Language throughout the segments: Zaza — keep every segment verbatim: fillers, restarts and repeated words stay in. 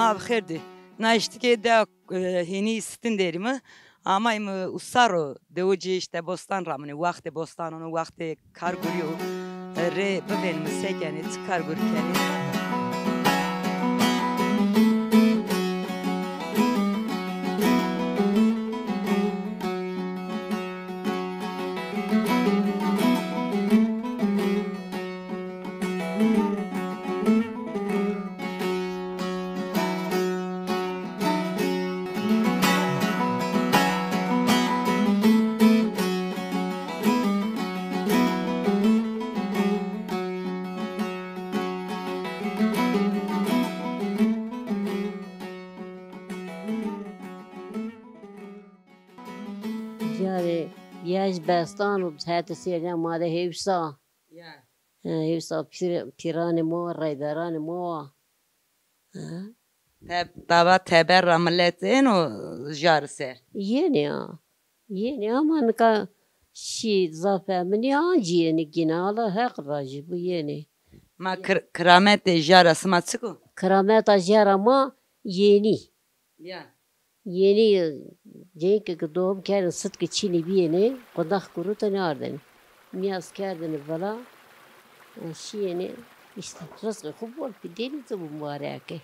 Abi xêr dî. Na îştikê de, e, hênî sitin derî mi. Amay mi usar o, dewo cê îşte bostan ramine, waxtê bostan ono, waxtê kar gurî yo. E, rê bivên mi se kenê, çi kar gur kenê. Carê yej bestan û hetê sêrden ma de hêwsa. Ya. He, hêwsa pîr-, pîranê ma, reyberanê ma. He. Te-, tava teber ra milet êno jar ser? Yenê ya. Yenê ama nika şî zaf eminî ancî yenê gîne. Allah heq rajî bu yenê. Ma kir-, kirametê jara sima çik o? Kirameta jara ma yenî. Ya. Yenî cenk ke doğum kerdin, sitke çinî biyêne, qundax kurutenê ardene. Miyaz kerdene vila, e, şiyêne, işte, rizqê xo bol bi, denî de bu mubareke.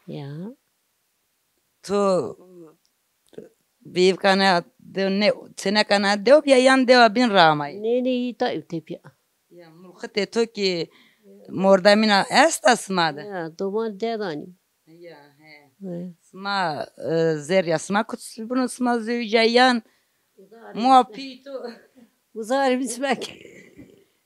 Ya. To bîvkana de ne, çenekana dew biya yan dewa bin ramay? Ne, ne, îta ew tepya. Ya, mulxitê to ki mordemîna esta sima de? Ya, doman dedanî. Ya, he. He. Sima, e, zerrîya sima kut jibino sima zewîca yan? Muapî to. Uzarî bismek.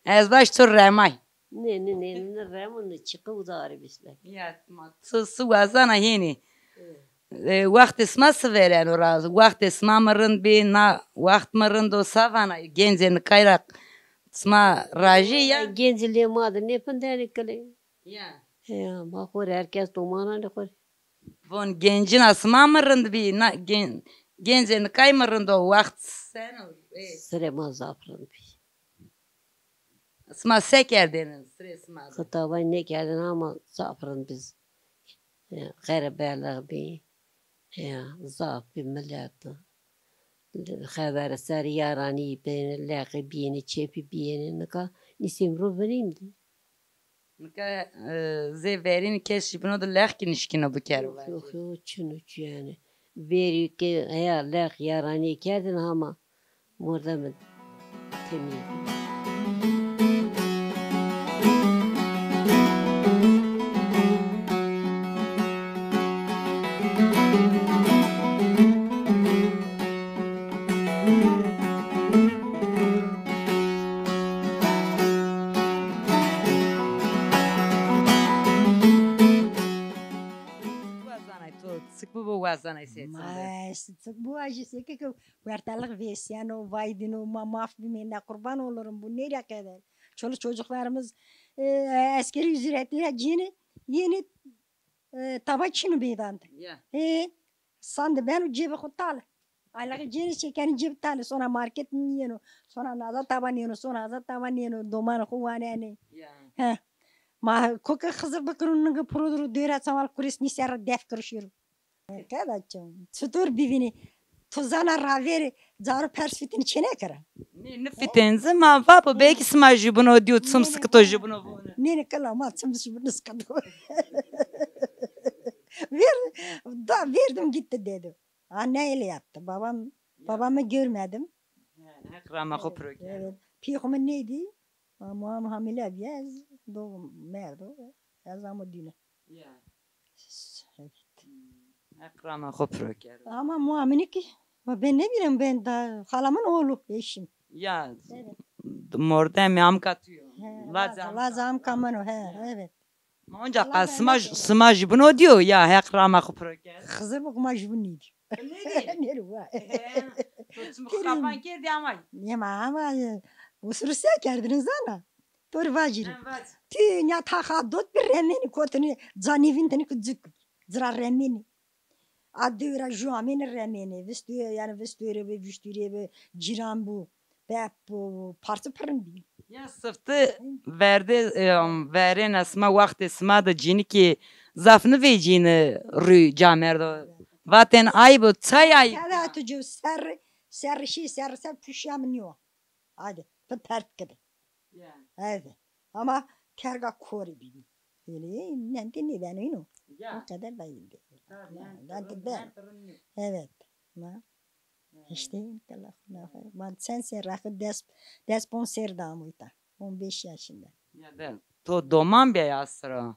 Ez baş to remay. Ne, ne, ne, ne remo ne çiqe uzarî bismek. Ya, ma to si wazana hênî. E, wextê sima si vereno ra? Wextê sima mi rind bî, na wext mi rind o, sa vana, gencê nikay ra sima rajî ya? Gencî lê ma de nêpindenê kilê. Ya. Ya, ma xo rê her kes domananê xo rê. Von gencina sima mi rind bî, na gen-, gencê nikay mi rind o, wext seno? Ê. Sirê ma zaf rind bî. Sima se kerdêne sirê sima de? Xitavay nêkerdêne ama zaf rind biz. Ya, xerebelix bî. Ya, zaf bî milet. Xebere ser yaranî bêne, leqî bîyêne, çepî bîyêne. Nika nîsêm ro vinîm de. Nika, e, zê verîn kes jî bino de lex kî nişkîno bikero. Yok, yok, yok, çin o çi yanî. Verî ke heya lex yaranîye kerdin hama mordemî temî. Wazanay to, çik bibo wazanay sê çinde? Ma ez çik biwajî, seke ke wertelik vêsiyeno, vaydino, ma maf bimê, ne kurban olurum bu nereye kadar? Çoluk çocuklarımız, e, askeri ücretine cini, yeni, e, tava çinu beydan. Ya. E, sande beno cebê xo tale. Aylığı cênê çekenê cêb tale, sona market nîyeno, sona naza tava nêno, sona aza tava nêno, domanê xo wanenê. Ya. He. Ma koke Xizir bikiro ninge piro diro dêra çamal kurês nî ser ra def kiro şêro. Keda çim, çitor bivînî? To zana ravêrê caro pers fitînî çênekira? Nê, nifitên zi ma va bo, belkî sima jubino dîyo, çim sikito jubino vone. Nê, nê, kila ma çim jubino sikito. Ver, da verdim gitti dedi. Anne öyle yaptı. Babam, babamı görmedim. He, Heq rama xo piro kero. Evet. Pîyê xo mi nêdî. Ama, ama hamile bîye, ez doğum merdo. Ez ama dîne. Ya. Evet. Hmm. Heq rama xo piro kero. Ama muamini ki, ben ne bileyim, ben da halamın oğlu, eşim. Ya. Evet. Mordemê amka tu yo. He, laza, laza amka min o, he, evet. Ma onca qal sima, sima jubino dîyo ya, Heq rama xo piro kero. Xizir bik ma jubin nêdî. Nêdî? Nêdî wa. He, to çim xapan kerdî amay? Nê ma ama, e, usuru se kerdin zana. To rê vacîrî. He, vac. Ti nya taxa dot bir remênî kotini, canî vintini ki cik, cira remênî. A dew ra ju amêne remêne, vistûye, yanî vistûye bi, vistûye bi, cîran bû, bep bû, parti pirin bî. Ya sifte verdê, e, verêne sima, wextê sima de cînikê Zaf nivecîni rû camerdo. Vatên ayb o, çay ayb. Keda tu cu serri, serri şî, serri ser puşya mi nîyo. Hadi, tu pert kidi. Ya. Evet. Ama terga korî bîbî. Öyle nente nêbeno ino. Ya. O kadar bayıldı. Tabii, yani, nente be. Evet. Ma. Ya. İşte, Allah Allah. Man sen ser rakı des, des pon ser damuyta. On beş yaşında. Ya de, to doman bîya ya sira.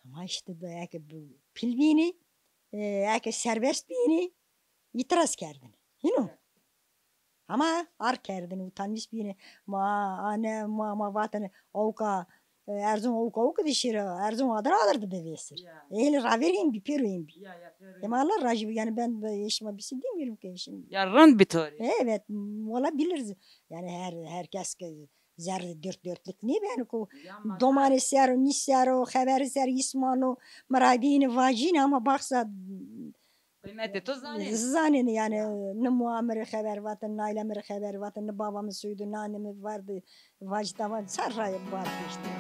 Ama işte be, eke bu pil bînî, e, eke serbest bînî, îtiraz kerdin. Hino. Ama ar kerdin, utanmış bînî. Ma, ane, ma, ma vatin, awka, e, Erzon awka awka de şira, Erzon adir adir de bevêsir. Ya. Eli raver hên bî, pêro hên bî. Ya, ya, pêro hên bî. Ema Allah razî bo, yani ben, e, eşima bir şey demiyorum ki şimdi. Ya rind bî to rê. Evet, olabilir. Yani her, herkes ki zerrê dört dörtlük nêbeno ko. Ya, ma domanê ser o, nî ser o, xeberî ser îsman o, miradînî vacînî ama baxsa qîmetê to zanê. Zanê yani, ya, ni moa mi rê xeber vatin, ni aîla mi rê xeber vatin, ni baba mi soydu, ni anne mi vardı, vacî tavan çar ray bar geçti.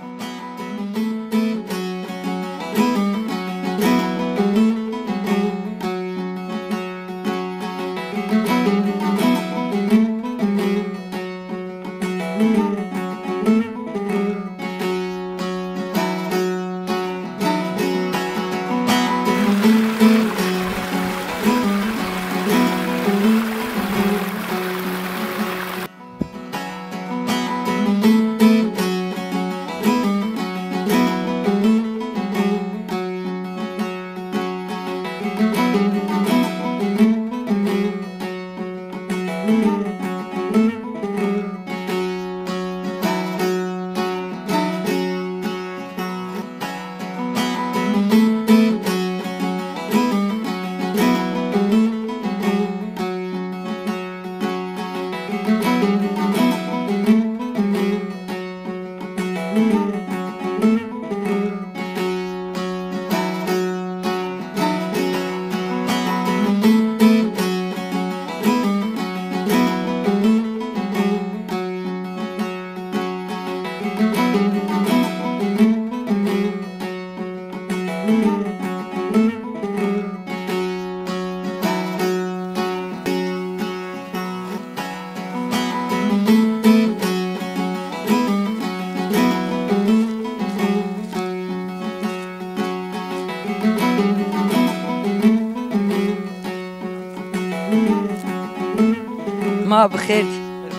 Ma bi xêr.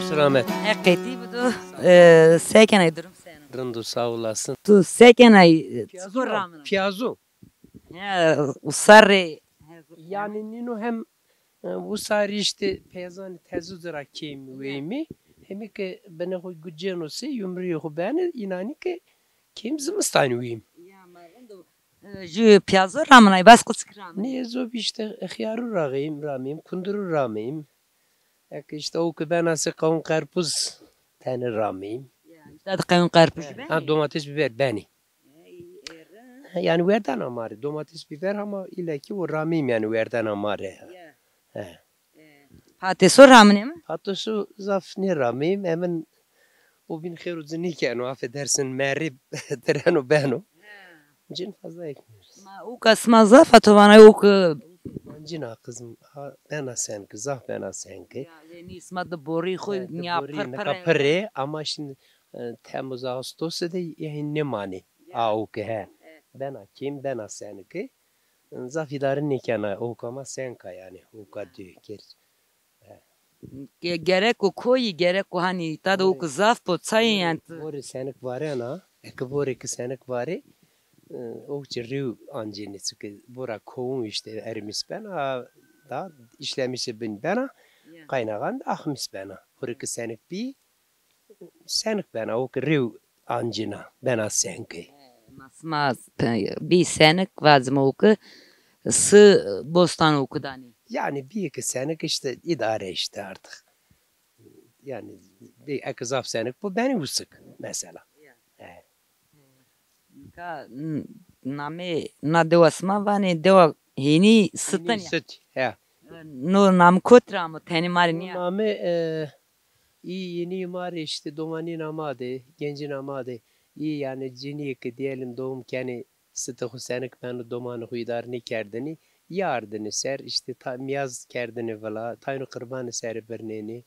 Selamet. Heqetî bido. E, se kenay, durum seno? Rind û sağ olasın. Tu se kenay, e, çikur ramina? Piyazo. Ya, usarê. Yani nîno hem, e, usarê işte peyazanê tezû ra kêm weyîmî. Hemî ke binê xo gucêno se, yumruyê xo benê, înanî ke kêm zimistanî weyîm. Ya, ma rind o. E, ju piyazo raminay, bas quçik raminay? Nê, ez o bî işte xiyarû raxeyîm, rameyîm, kundurû rameyîm. Eke işte o ke bena se qewin qerpuz tenê rameyîm. Ya, işte adı qewin qerpuz. He, beni? Ha, domates, biber benî. He, yani werdena ma rê. Domates, biber ama île ki o rameyîm yani werdena ma rê. Ya. He. E, patateso raminê mi? Patateso zaf nêrameyîm. Emin o bîn xêr û ci nêkeno, affedersin, merrî direno beno. He. Cin fazla ekmiyoruz. Ma ûka sima zaf a, to vanay ûk. Mancina kızım. Ha, bena senki, zaf bena senki. Ya, e, nî sima di borî xo, e, di nîya borî pir nika pir e. Pir e, ama şimdi, e, Temmuz, Ağustos de yayın nêmanê. Ya. A ûk he. E. Bena kêm, bena senki. Zaf îdare nêkena, ûka ma senka yani, ûka dü, gerç. Ge-, gerek o koyî, gerek o hanî, ta de ûk zaf bo, çayê yani. Vorê senik varena, eke vorê ki senik varê, e, o çi rîw ancênê, çike vora kovun işte erimîs bena, da işlemîsê bin bena, ya, qaynaxan de axmîs bena. Vorê ki senik bî, senik bena, o ki rîw ancîna, bena senki. He, ma sima pe-, bî senik vacime o ki si bostan o ki danî. Yani bî ki senik işte îdare işte artık. Yani bî eke zaf senik bo benî usik mesela. Ya. He. Nika n-, namê na dewa sima vanê dewa Hênî Sitin ya. Hênî Sit, he. No nam kot ra amo, tenê ma rê nîya? Namê, e, î yenî ma rê işte domanîna ma de, gencîna ma de, î yani cinîyê ke diyelim doğum kenê Sitê xo senik beno, domanê xo îdare nêkerdinî, yardinî ser, îşte ta, mîyaz kerdinî vila, tayno qirbanê serî birnenî.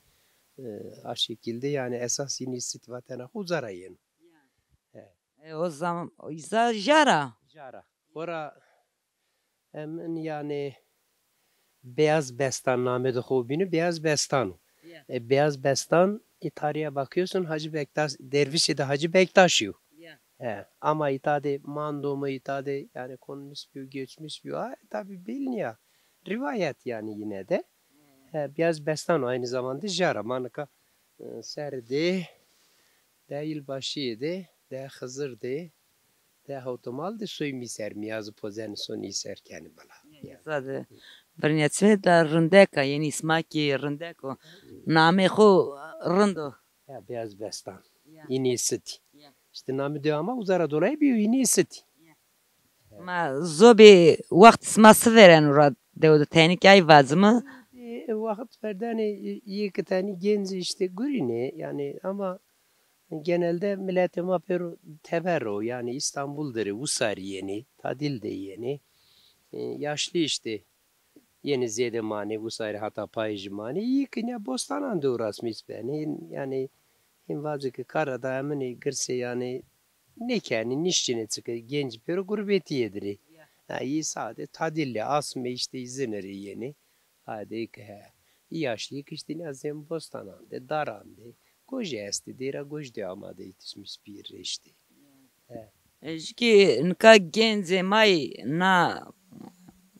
E, a şekilde, yanî esas înî sitî vatena xo uza ra yeno. Ya. He. E, o zaman o îza jara. Jara. Xora em in, yanî Beyaz Bestan namê de xo bînî, Beyaz Bestan o. Ya. E, Beyaz Bestan, î tarihe bakıyorsun, Hacı Bektaş, Dervişi de Hacı Bektaş yo. Ya. He, ama îta de mando mu, îta de yanî konmuş bîyo, göçmüş bîyo. Ha, tabi biliniyor. Rivayet yanî yine de. He, Beyaz Bestan o, aynı zamanda jara. Ma nika, e, ser de, de yılbaşı de, de Xizir de, de hawtomal de soy mî ser, mîyazî pozenî, sonî ser kenî bila. Ya. Zade. Birnetme de rindek a, yanî îsma kî rindek o. Namê xo rind o. Ya, Beyaz Bestan. Ya. Înî sitî. Ya. Îşte namê dewa ma uza ra dolayî bîyo Înî sitî. Ya. Ma zobê wext sima si vereno ra dewe de, tenî kî ay vazime. E, wext verdenê, e, yê ki tenî genc îşte gurînê, yanî ama genelde miletê ma pêro teber o, yanî Îstanbul der ê, Usarî yenê, tadîl de yenê. E, yaşlı îşte yenê zêde manê, Usarî hata payîjî manê. Yî ki nîya bostanan de uğraşmış benê. Yanî hîn vacê ki kara da eminê girsê, yanî nêkenê, nîşçinê çike, genc pêro gurbetîye der ê. Ya. Ha, yî sade tadîl de, asmê îşte îzinî rê yenê. Hadi ki he. Yî yaşlî ki îşte nîya zêm bostanan de, daran de. Gojî estê, dêra goj de amade yetişmiş pîr rê îşte. Ya. He. E, jikî nika gencê ma yî na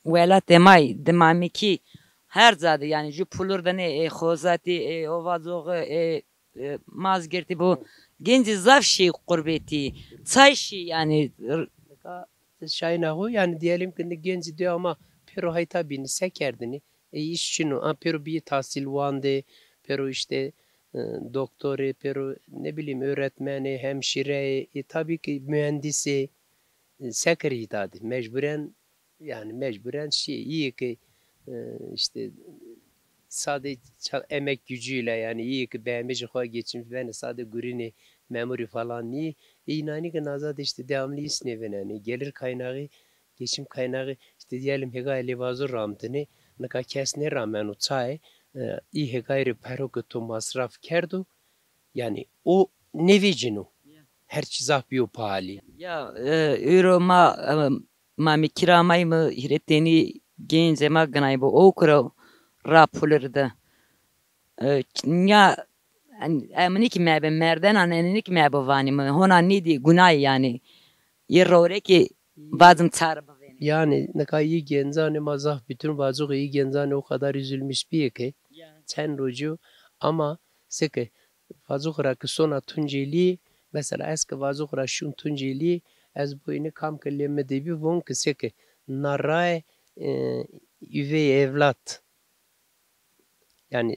welatê ma yî di Mamekî her ca de, yanî ju Pulur de nê, ê Xozatî, ê Ovacoxî, ê, e, Mazgirtî bo. Gencî zaf şî qurbetî. Çay şî yanî. Nika şayîna xo, yanî diyelim ki ni gencî de ama pêro hayta bînî, se kerdinî? E, îş çin o. A, pêro bîyî tahsîlwandê, pêro îşte, e, doktorê, pêro ne bileyim öğretmenê, hemşîreyê, e, tabii ki mühendisê, e, se kerî îta de. Mecburen, yanî mecburen şîyê. Îyê ki, e, îşte sade ça-, emek gücüyle, yanî îyê ki bemecî xo geçim benê, sade gurînê memurî falan nîyê. E, înanî ki naza de îşte devamlı îş nêvînenê. Gelir kaynağı, geçim kaynağı, îşte diyelim hêgayê lêvazû ramtinê, nika kes nêrameno çayê, e, î hêgayî rê pero ki to masraf kerdo, yanî o nêvecîno. Ya. Her çî zaf bîyo pahalî. Ya, e, ewro ma, e, Mamekî ra amayîme, hîrê tenî gencê ma ginayîme, o kuro ra Pulur de. E, nîya, en-, eminî ki mebe, merdenan eninî ki mebe vanîme, hona nîdî gunayî yanî. Yê rorekî vacim çare bivênê. Yanî nika yî gencanê ma zaf, bütün vacoxê yî gencanê o kadar üzülmüş bîyê ki. Ya. Çend rocî yo ama seke vacoxî ra ki sona Tuncelî, mesela ez ki vacoxî ra şûn Tuncelî, ez boyne kam ki lê mi de bî, von ki seke na rae, e, üvey evlat. Yanî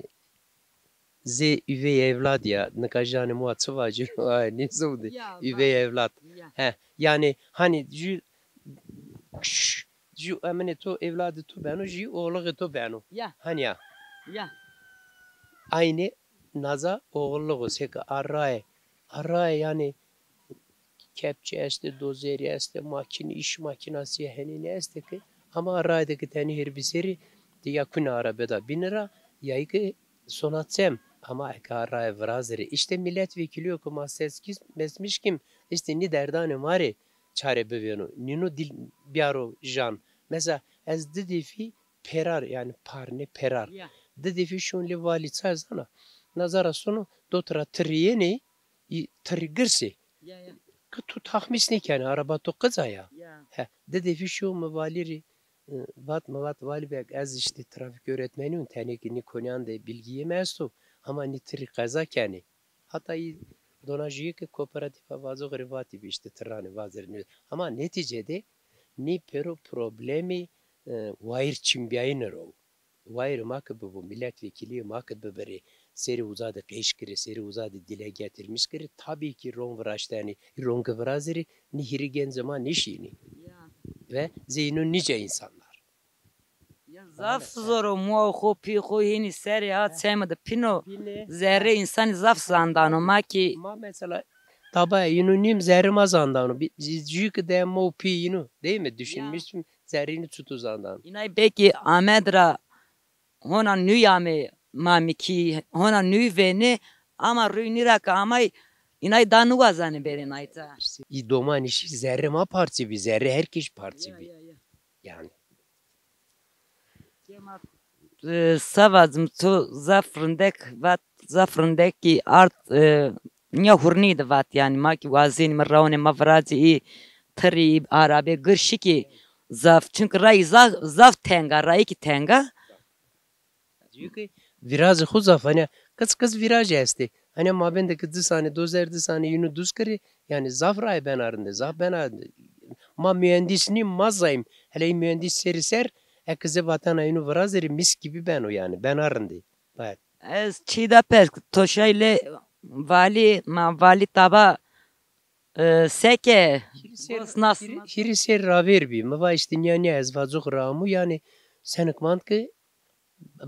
zê üvey evlad ya, nika janê ma çi vacîno, ay, nêzon de. Ya, üvey evlad. Ya. He, yanî hanî ju, ju eminê to, evladê to beno, ju oğluxê to beno. Ya. Hanî ya. Ya. Aynî naza oğulluğu seke a rae. A rae yanî kepçe estê, dozerî estê, makîne, îş makînasî, henîne estê ki, ama a rae de ki tenî hêr biserî, de ya kunê arebe da bîne ra, ya ki sona çem. Ama eke a rae virazirê, îşte milletvekili yo ki ma seçkî-, seçmiş kîm, îşte nî derdanê ma rê çare bivêno, nîno dîl biyaro jan. Mesela ez di defî perar, yanî parne perar. Ya. Di defî şûn lê valî, çay zana. Naza ra sono, dot ra tirrî yenê, î tirrî girsê. Ya, ya. Ki tu tahmîs nêkenê, araba to qica ya. Ya. He, di defî şû mi valî rê, e, vat, mi vat, valî beg, ez îşte trafîk öğretmenî yo, tenê ki nî konîyan de bilgîyê mi esto, ama nî tirrî qeza kenê. Hata î dona jûyê ke kooperatîfa vacoxî rê vatî bî, îşte tirranê vazirî nê. Ama netîcede nî pêro problemî, e, wayîr çinbîyayîne ro. Wayîrê ma ke bibo, milletvekilîyê ma ke bibirê, serê uza de qeş kirê, serê uza de dile getirmiş kirê, tabii ki ron viraştenê, ron ke virazirê, nî hîrê gencê ma nêşînê. Ya. Ve zê îno nîce însanlar. Ya, zaf zor o, moa xo, pî xo hênî serê ha çeme de pîno. Pîne. Zerrê însanî zaf zandano. Ma kî ma mesela Taba yinu nîm zerrê ma zandano. Bi-, jü ki de mo pî yinu. Değil mi? Düşünmüşsün. Zerrîni çutu zandan. Înay belkî Amed ra hona nûy amê, ma mi kî hona nûy vênê, ama rûy nî ra ke amay, înay da niwazanê bêrê nayta. Î domanî şî zerrê ma parçî bî, zerrê her kî jî parçî bî. Ya, ya. Yanî. Kema, e, se vacim, to zaf rindek vat, zaf rindekî ard, e, nîya hurnî de vat, yanî ma kî wazenîme rewnê ma viracê î tirî, î arabê gir şikî zaf. Çunke rayî zaf, zaf teng a, rayî kî teng a. Çünkü virajê xo zaf, hani qız qız virajê estê. Hani mabên de ki disanê, dozer disanê, yinu duz kirê, yani zaf ray bena rindê, zaf bena rindê. Ma mühendis nîm, ma zayim. Hele î mühendis serî ser, eke zê vatena yinu virazê rê mis gibi beno yani, bena rindê. Bayat. Ez çî da pers, to şay lê valî, ma valî taba, e, seke, hîrî ser, gos nas hîrî, hîrî ser ravêr bî. Mi va işte nîya nîya ez vacox ra amû, yani senik mand ki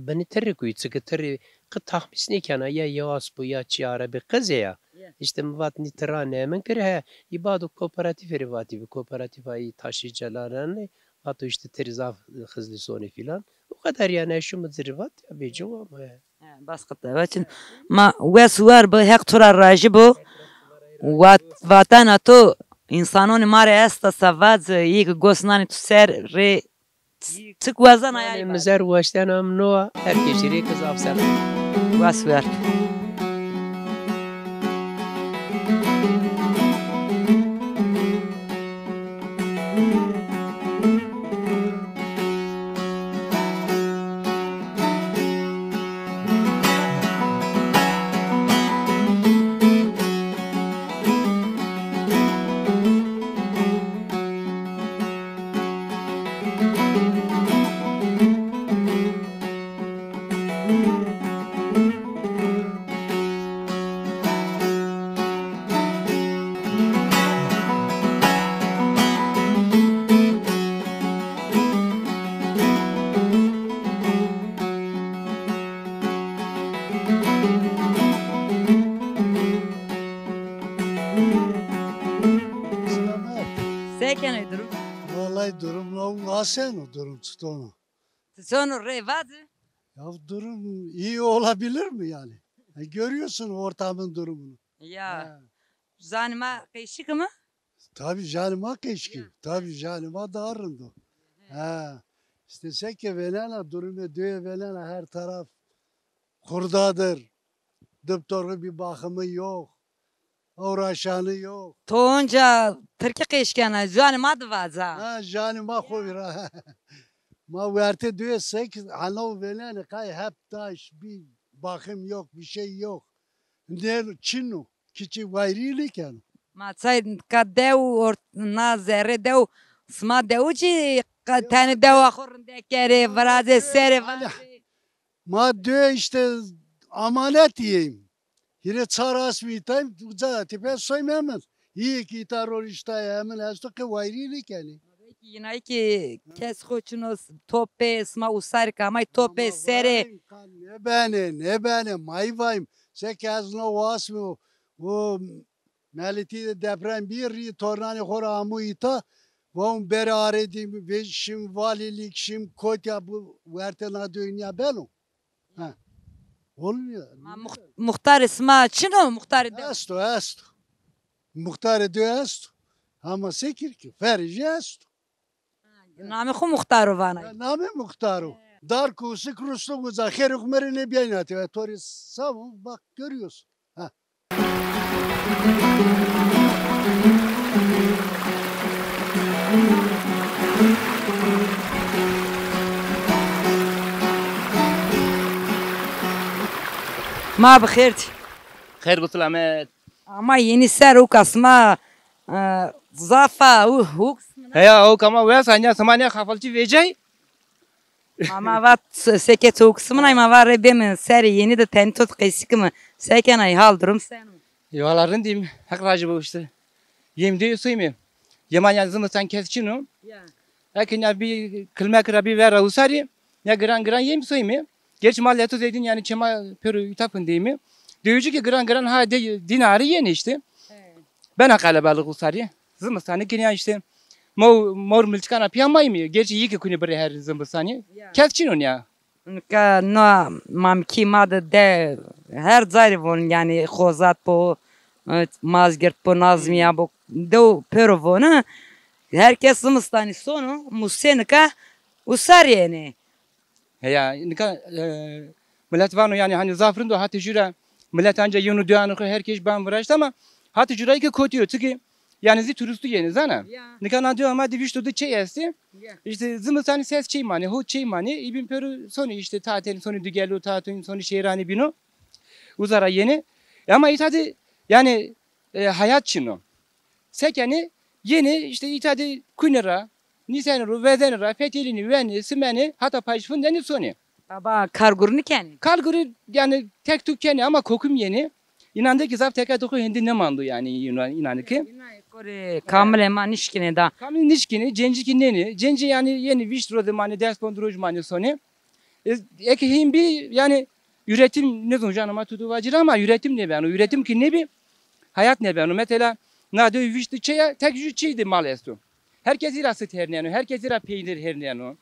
binî tirrî kuy, çike tirrî qi tahmîs nêkena, ya yewas bu, ya çi arabî qizê ya. Ya. İşte mi vat nî tirra nemin kir, he, î bado kooperatîfê rê vatî bi, kooperatîfa î taşî celaranê, vato işte tirî zaf xizlî sonê filan. O kadar yani, eşu mi ci rê vat, ya bêcewab, he. He, bas qita. Veçin, ma wes war bi, Heq to ra rajî bo. Wat-, vatena to, însanonê ma rê esta sa vac, î ki gos nanê to ser rê, çik wazena ya. Mizer waştena mi no a, her kesî rê ki zaf selam. Wes war. Selamet. Se kenê durum? Vallahi durum no, aseno durum, çiton o. Ti sono rê vaci? Ya durum iyi olabilir mi yani? E, görüyorsun ortamın durumunu. Ya. Ha. Janê ma qeşik mi? Tabii janê ma qeşik. Ya. Tabii janê ma daha rind o. Hı. Ha. İşte seke vênena, durumê döye vênena, her taraf kurdadır. Doktorun bir bakımı yok. Uğraşanı yok. To onca tirkî qeşkena, janê ma di vaca. Ha, janê ma xo vîra. Ma wertê döye sek, hano vênenê, kay hep taş, bir bakım yok, bir şey yok. Ne çin o, kiçi vayrî nêkeno. Ma çay ka dew ort-, na zerrê dew, sima dew cî, ka-, tenê dewa xo rindek kerê, virazê serê, vazê. Ma döye işte amanet yiyeyim. Hîrê çar asmî îtayîm, uca tepeye soyme hemin. Îyê ki îta roniştayê hemin esto ki wayrî nêkenê. Belkî yinayî ki kes xo çin o, topê, sima usarî ke amay topê serê. Nebenê, nebenê, mayî vayîm. Seke ez no asmî o, o Melîtî de deprem bî, rî tornanê xo ra amo îta. Von berê arê dî, vê şim valîlîk, şim kotya, bu wertê na döy nîya beno. Ha. Olmuyor. Ma muxt-, muxtarê sima çin o, muxtarê dew? Esto, esto. Muxtarê döy esto. Ama sekir ki, ferê jî esto. Namê xo muxtar o vanay. Ya, namê muxtar o. Dar kusik ruslu guza, xêrê xo merê nêbîyayna tê. Torê savo, bak, görüyorsun. Ha. Ma bi xêr dî. Xêr bi silamet. Ama yenî ser ûka sima, e, zaf a, û, ûk. Heya, ûka ma wes a, nîya sima nê xafalçî vecay. Ama vat se-, seke to ûk simina, ma va rê bême serê yenî de tenî to qeysî kime. Se kenay, hal durum seno? Ê, wala rindîm, Heq rajî bo işte. Yêm dê soyme. Yema ya zimistan kes çin o. Ya. Eke ya bir kilmek ra bir vera usarî, ya giran giran yêm soyme. Gerçi ma leto zedin yani çema pêro îta pindeyme. Döwücü ki giran giran ha de, dîna arî yenê işte. He. Bena qelebalix usarî. Zimistanî kinî ya îşte. Mo-, mor milçikana pîya may mî? Gerçi yî ki kunî birê her zimistanî. Ya. Kes çin o nîya. Nika no mamkî ma de de her carî von, yanî Xozat bo, e, Mazgirt bo, Nazmîya bo, dew pêro voni. Her kes zimistanî sono, musê nika usarî yenê. Heya, nika, e, milet vano, yanî, hanî zaf rind o, hatê jû ra milet anca yewno duyanê xo her kes ban viraşt ama hatê jû ra kî kotî yo, çike, yanî, zî turîstû yenê, zana. Ya. Nika na dewa ma de vîşt û di çey estê. Ya. Îşte zimistanî ses çey manê, ho çey manê, îbîn pêro sonê îşte tatilî, sonê digelu tatilî, sonê şehranî bîno. Uza ra yenê. E, ama îta de, yanî, e, hayat çin o. Se kenê, yenê îşte îta de kunê ra, nîsenê ro, vezenê ra, fetelînê, wenê, simenê, hata payîz findenê sonê. Baba, kargurî nîkenê? Kargurî, yanî, tek tuk kenê ama kokim yenê. Înan de kî zaf teke de xo hêndî nêmando, yanî, înan, înan kî. Înan korê kamilê ma nişkinê da. Kamil nişkinê, cencî kî nênê. Cencî, yanî, yenê vîşt roze manê, des pond roj manê sonê. E, eke hîn bî, yanî, üretim, nêzon jana ma tu tu vacî ra ama üretim nêbeno. Üretim kî nêbî, hayat nêbeno. Mesela, na dew vîşt çey a, tek jû çey de mal esto. Her kes î ra sit herneno, her kes î ra peynir herneno.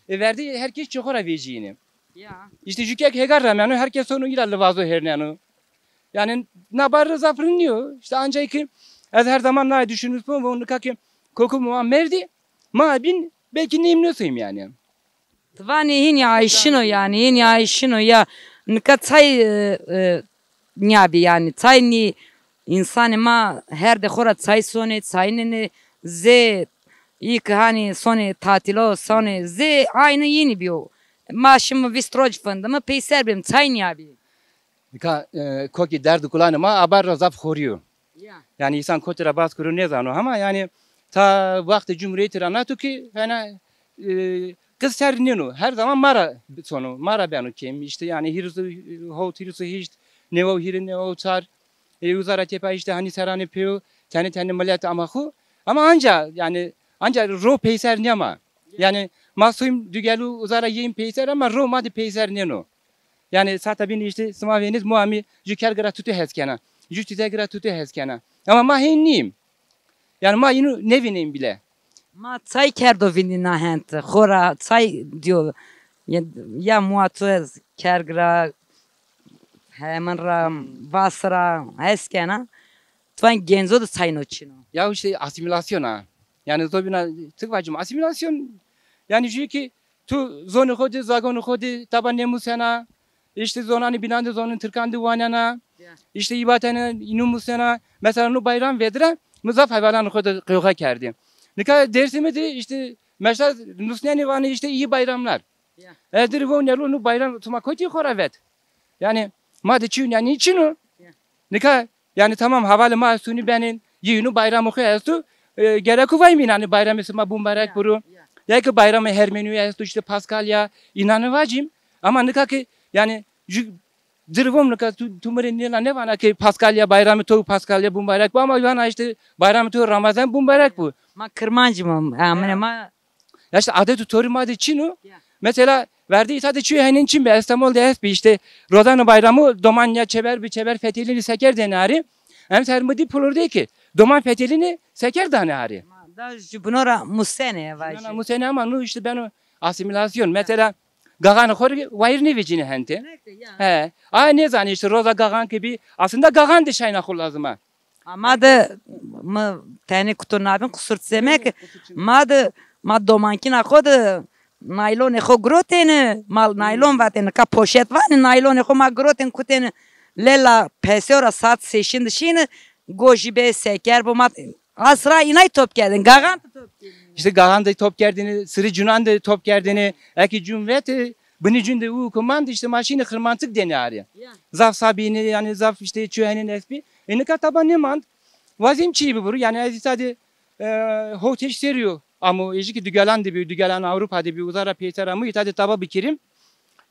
E, verdî her kes çê xo ra vecîyêne. Ya. Îşte jû kek hegar rameno, her kes sono î ra livazo herneno. Yanî, na bar ra zaf rind nîyo. Îşte ancay kî ez her zaman naye düşünmüş bûm, von nika kî kokim ma merdî, ma bîn belkî nîm nêsoyîm yanî. Ti vanî hînî ayşino yanî, hînî ayşino ya. Nika çay, e, e, nîyabî yanî, çay nî, însanê ma her de xo ra çay sonê, çay nênê, zê, î ki hanî sonê tatîlo, sonê zê, aynî yînî bîyo. Ma şimi vîst roj findimi, peyser bîm, çay nîyabî. Nika, e, kokî derd û kulanê ma abar ra zaf xorî yo. Ya. Yanî însan kotî ra bas kuro nêzano ama yanî ta wextê Cumhurîyetî ra nato kî hena, e, qiz ser nêno. Her zaman ma ra sono, ma ra beno kêm. Îşte yanî hîris û hewt, hîris û heşt, neway û hîrê, neway û çar. E, uza ra tepa îşte hanî seranê pêro, tenê tenê milet ama xo. Ama anca yanî anca ro peyser nêma. Yanî ma soyîm dugelu uza ra yeyîm peyser ama ro ma de peyser nêno. Yanî sata bînî îşte sima vênît, muamî jû kergi ra tutu hes kena. Jû çîzegi ra tutu hes kena. Ama ma hên nîyîm. Yanî ma înu nêvîneyîm bîle. Ma çay kerdo vîndî na hente. Xora çay dîyo. Ya, ya mua to ez kergi ra, hemin ra, vas ra hes kena. Tuan genco de çay no çin o. Ya îşte asîmîlasyon a. Yanî zobîna tik vacim asîmîlasyon. Yanî jû kî tu zonê xo de, zagonê xo de taba nêmusena. Îşte zonanê bînan de, zonê tirkan de wanena. Ya. Îşte îbatene înu musena. Mesela nu bayram vedira, mi zaf hevalanê xo de qewxe kerdî. Nika Dêrsimî de îşte meşa nusnenê vanê îşte iyi bayramlar. Ya. Ez dirî von nelo nu bayram tuma kotî xo ra vet. Yanî ma de çîyo nîyanî çin o. Ya. Nika yanî tamam hevalê ma esto nîbenên, yî nu bayramê xo esto. E, gereku vayîm înanê bayramê sima bumbarek buro. Ya, ya. Ya ki bayramê Hermenîyo esto, îşte Paskalya, înanê vacîm. Ama nika ki yanî jû dirî vom nika tu, tu mi rê nêla nêvana ki Paskalya, bayramê to Paskalya bumbarek bo. Ama vana îşte bayramê to Ramazan bumbarek bo. Ma kirmancî ma, amine ma. Ya îşte adet û torî ma de çin o. Ya. Mesela verdî îta de çîyo henên çin bî, Estemol de est bî, îşte Rozanê Bayramî doman ya çever bi çever fetelînî seker dêne arê. Emser mi dî pulurdê ki doman fetelînî seker danê arê. Ma da jubino ra musene vajî. Jubino ra musene ama nu îşte beno asîmîlasyon. Mesela gaxanê xo rê wayîr nêvecînê hente. He. Aye nêzanê îşte roza gaxan ki bî. Aslında gaxan de şayna xo lazim a. Ama de mi tenê kuto nabin, qusur çi zeme ki, ma de, ma domankîna xo de naylonê xo girotêne, ma naylon vatêne, ka poşet vanê, naylonê xo ma girotêne, kutêne lela peseyo ra, saat sêşin de şîne, gojî bê seker bo, ma asra înay top kerdêne, gaxan de top kerdêne. Îşte gaxan de top kerdêne, sirê cunan de top kerdêne, eke cun vetê, binê cun de û ki mand, îşte ma şîne xirmantik dêne arê. Ya. Zaf sabîne, yanî zaf îşte çîyo henên est bî. E nika taba nêmand. Wazîm çîyê bibiro. Yanî ez îta de, e, hewt heşt serrî yo amo, ejî ki dugelan de bî, dugelan Ewropa de bî, uza ra peyser amo, îta de taba bikirîm.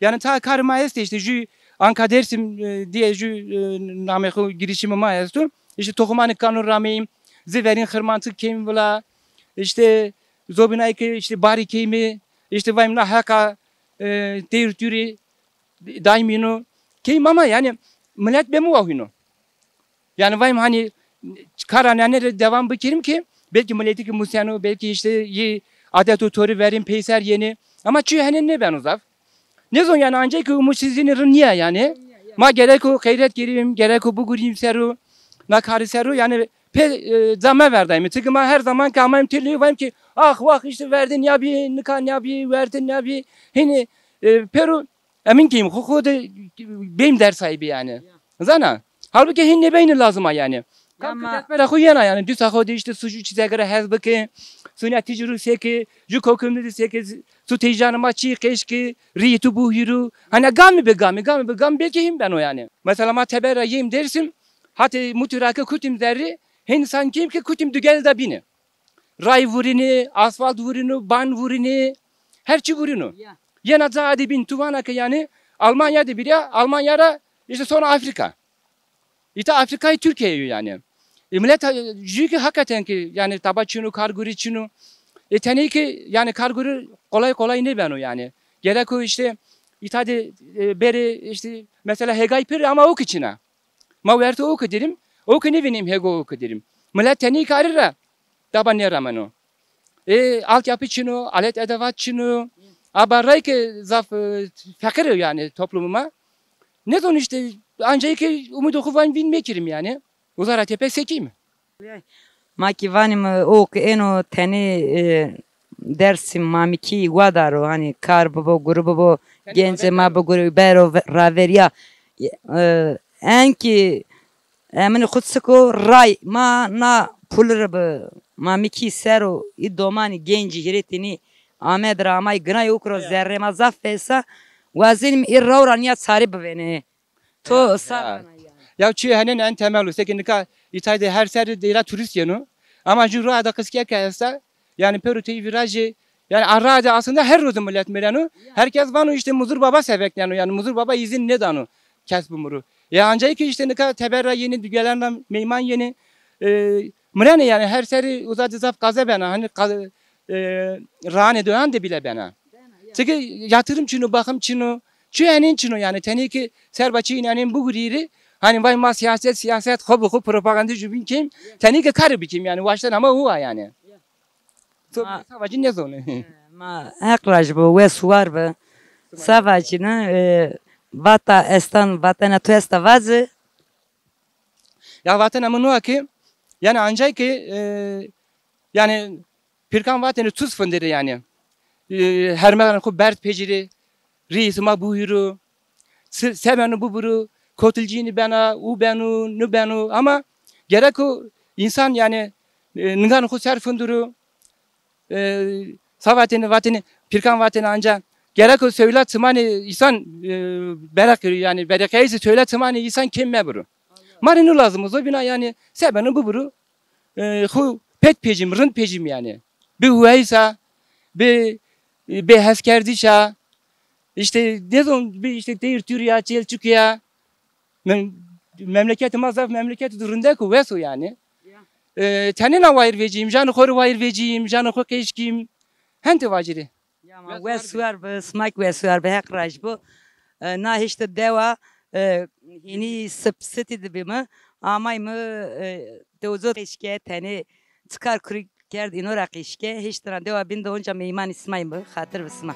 Yanî ta karê ma estê, îşte jû Anka Dêrsim, e, diye jû, e, namê xo girişimê ma esto. Îşte toxumanê kano rameyîm, zê verîn xirmantik keyîm vila, îşte zobînayê ke îşte barî keyîme, îşte vayîm na heqa, e, teyr tûrî daîm îno. Keyîm ama yanî milet bê mi wahîno. Yanî vayîm hanî Kara nane rê devam bikerîm ki belkî miletî ki museno, belkî îşte yê adet û torî verîn peyser yenê. Ama çî henên nêbeno zaf. Nêzon yanî, ancak ki umutsizlîğînî ri nîya yanî. Ma gereko xeyret kerîm, gereko bigurîm ser o, na karî ser o yanî pê, e, ca meverdaymî. Çiki ma her zaman ki amayîm têlî vayîm ki ax wax îşte verdî nîyabî, nika nîyabî, werte nîyabî. Hînî, e, pêro emin keyîm, xo xo de beyîm derd sahibi yanî. Zana? Halbuki hîn nêbeynî lazim a yanî. Kam ki destbera xo yena yanî, dîsa xo de îşte su ju çîzegî ra hez biki, su nîya tîcî ru seki, ju kokimî de seki, su teyjanê ma çî qeşki, rîyê tu buhîru. Hanî gamî bi gamî, gamî bi gamî belkî hîn beno yanî. Mesela ma teber ra yîm Dêrsim, hatê mutî ra ke kutîm zerrî, hîn san keyîm ki kutîm dugel de bînî. Ray vurînî, asfalt vurînû, ban vurînî, her çî vurînû. Ya. Yena ca de bîn, tu vana ke yanî Almanya de bîrîya, Almanya ra îşte sonra Afrika. Îta Afrikayê Türkiye'ye yo yanî. E, milet ha-, jü ki hakikaten ki yanî taba çin o, kargurî çin o. E, tenê ki yanî kargurî kolay kolay nêbeno yanî. Gereko îşte îta de, e, berê îşte mesela hêgay pêro ama o ki çin a. Ma werte o ki dirîm, o ki nêvînîm hêgo o ki dirîm. Milet tenê karî ra taba nêrameno. E, altyapı çin o, alet edevat çin o. Aba ray ki zaf, e, feqîr o yanî toplumê ma. Nêzon îşte, ancak ki umudê xo vayîm vîn mekerîm yanî. Uza ra tepe sekîm. Ma kî vanîme o ki êno tenê, e, Dêrsim Mamikî wadaro, hanî kar bibo, guri bibo, gencê ma bigurî, bero ve-, raverîya. E, en kî eminî xo siko ray ma na pulî ri bi Mamikî ser o, î domanî gencî hîrêtînî Amed ra amay ginay, o kuro zerrê ma zaf peysa. Wazenîm î raw ra nîya çarî bivênê. To sağ vana ya. Ya çî henên en temel o. Seke nika îtay de her serrî deyra turîst yeno. Ama ju roa de qisî ke esta, yanî pêro tey vîrajê, yanî a roa de aslında her roz milet mireno. Herkes vano îşte Muzur Baba sevekneno, yanî Muzur Baba îzin nêdano kes bimiro. Ya ancak ki îşte nika teber ra yenê, dugelan ra meyman yenê, e, mirenê yanî her serrî uza de zaf qaze bena. Hanî qa-, e, rahanê doyan de bîle bena. Çiki yatırım çin o, bakım çin o. Çi enên çin o yanî, tenê ki serba çî enên bigurîrî. Hanî vay ma siyaset, siyaset, xo bi xo propaganda jubîn kêm. Tenê ki karî bikêm yanî, waşten ama huwa yanî. To sava ci nêzonê. Ma heq raj bo, wes war bi. Sava ci ne, e, vata estan, vatena tu esta vazi. Ya vatena mi no a ki, yanî ancak ki, e, yanî pîrkan vatêne tuz findirî yanî. E, hermeran xo berd pecirî, rîyê sima buhîru, se-, se beno bibiro, kotilcînî bena, u beno, nu beno. Ama gereko însan yanî, e, ningan xo ser findiro, e, sa vatêne, vatêne, pîrkan vatêne anca gereko sewla çimanê îsan, e, bereqî, yanî bereqeyî se sewla çimanê îsan kêm mebiro. Ma rê nu lazim o, zobîna yanî se beno bibiro, e, xo pet pecîm, rind pecîm yanî. Bi huweyîsa, bi, bi heskerdîşa, îşte nêzon, bi îşte teyr tûrî ya, çêl çukî ya. Mem-, memleketê ma zaf memleketê rindek o, wes o yanî. Ya. E, tenêna wayîr vecîyîm, janê xo rê wayîr vecîyîm, janê xo qeşkîm. Hentê vacîrî. Ya ma wes war bi, sima kî wes war bi, heq raj bo. E, na hişte dewa, e, hînî sip sitî de bîme, amayme, e, dewzo qeşke, tenê çi kar kurî kerd îno ra qeşke, hiştena dewa bîn de onca meymanî simayme, xatir bi sima.